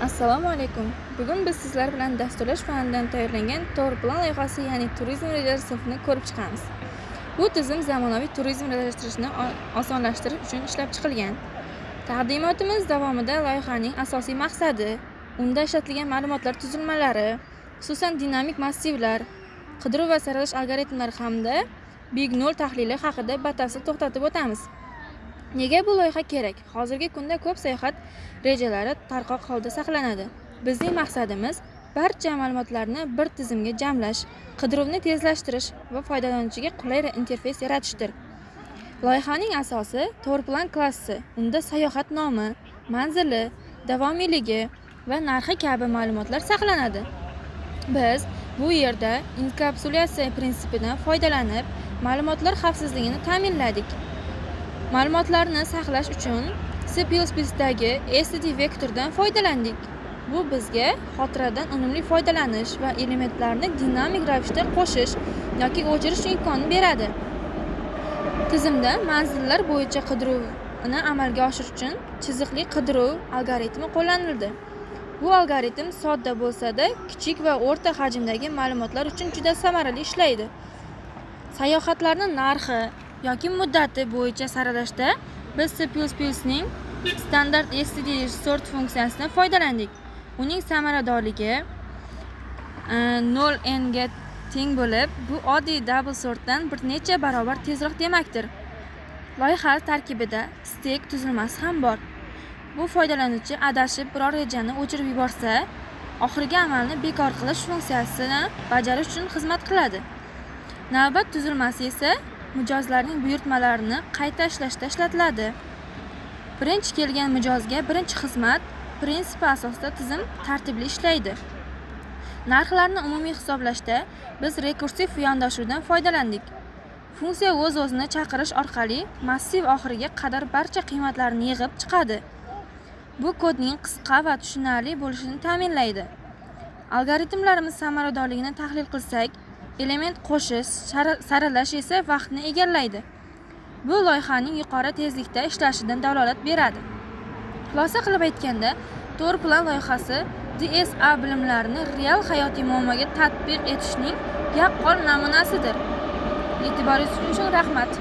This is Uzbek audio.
Assalomu alaykum. Bugun biz sizlar bilan dasturlash fanidan tayyorlangan Tour Plan loyihasi, ya'ni turizm rejalari sinfini ko'rib chiqamiz. Bu tizim zamonaviy turizm rejalashtirishni osonlashtirish uchun ishlab chiqilgan. Taqdimotimiz davomida loyihaning asosiy maqsadi, unda ishlatilgan ma'lumotlar tuzilmalari, xususan dinamik massivlar, qidiruv va saralash algoritmlari hamda Big 0 tahlili haqida batafsil to'xtatib o'tamiz. Nega bu loyiha kerak? Hozirgi kunda ko'p sayohat rejalari tarqoq holda saqlanadi. Bizning maqsadimiz barcha ma'lumotlarni bir tizimga jamlash, qidiruvni tezlashtirish va foydalanuvchiga qulay interfeys yaratishdir. Loyihaning asosi Tourplan klassi. Unda sayohat nomi, manzili, davomiyligi va narxi kabi ma'lumotlar saqlanadi. Biz bu yerda inkapsulyatsiya prinsipidan foydalanib, ma'lumotlar xavfsizligini ta'minladik. Ma'lumotlarni saqlash uchun C++dagi std vektordan foydalandik. Bu bizga xotiradan unumli foydalanish va elementlarni dinamik ravishda qo'shish yoki o'chirish imkonini beradi. Tizimda manzillar bo'yicha qidiruvni amalga oshirish uchun chiziqli qidiruv algoritmi qo'llanildi. Bu algoritm sodda bo'lsa-da, kichik va o'rta hajmdagi ma'lumotlar uchun juda samarali ishlaydi. Sayohatlarni narxi yoki muddati bo'yicha saralashda biz C++ning standart std sort funksiyasidan foydalandik. Uning samaradorligi 0 n ga teng bo'lib, bu oddiy bubble sortdan bir necha barobar tezroq demakdir. Loyiha tarkibida stek tuzilmasi ham bor. Bu foydalanuvchi adashib biror rejani o'chirib yuborsa, oxirgi amalni bekor qilish funksiyasini bajarish uchun xizmat qiladi. Navbat tuzilmasi esa mijozlarning buyurtmalarini qayta ishlashda ishlatiladi. Birinchi kelgan mijozga birinchi xizmat prinsipi asosida tizim tartibli ishlaydi. Narxlarni umumiy hisoblashda biz rekursiv yondashuvdan foydalandik. Funksiya o'z o'zini chaqirish orqali massiv oxiriga qadar barcha qiymatlarni yig'ib chiqadi. Bu kodning qisqa va tushunarli bo'lishini ta'minlaydi. Algoritmlarimiz samaradorligini tahlil qilsak, element qo'shish, saralash esa vaqtni egallaydi. Bu loyihaning yuqori tezlikda ishlashidan dalolat beradi. Xulosa qilib aytganda, Tour Plan loyihasi DSA bilimlarini real hayotiy muammoga tatbiq etishning yaqqol namunasidir. E'tiboringiz uchun rahmat.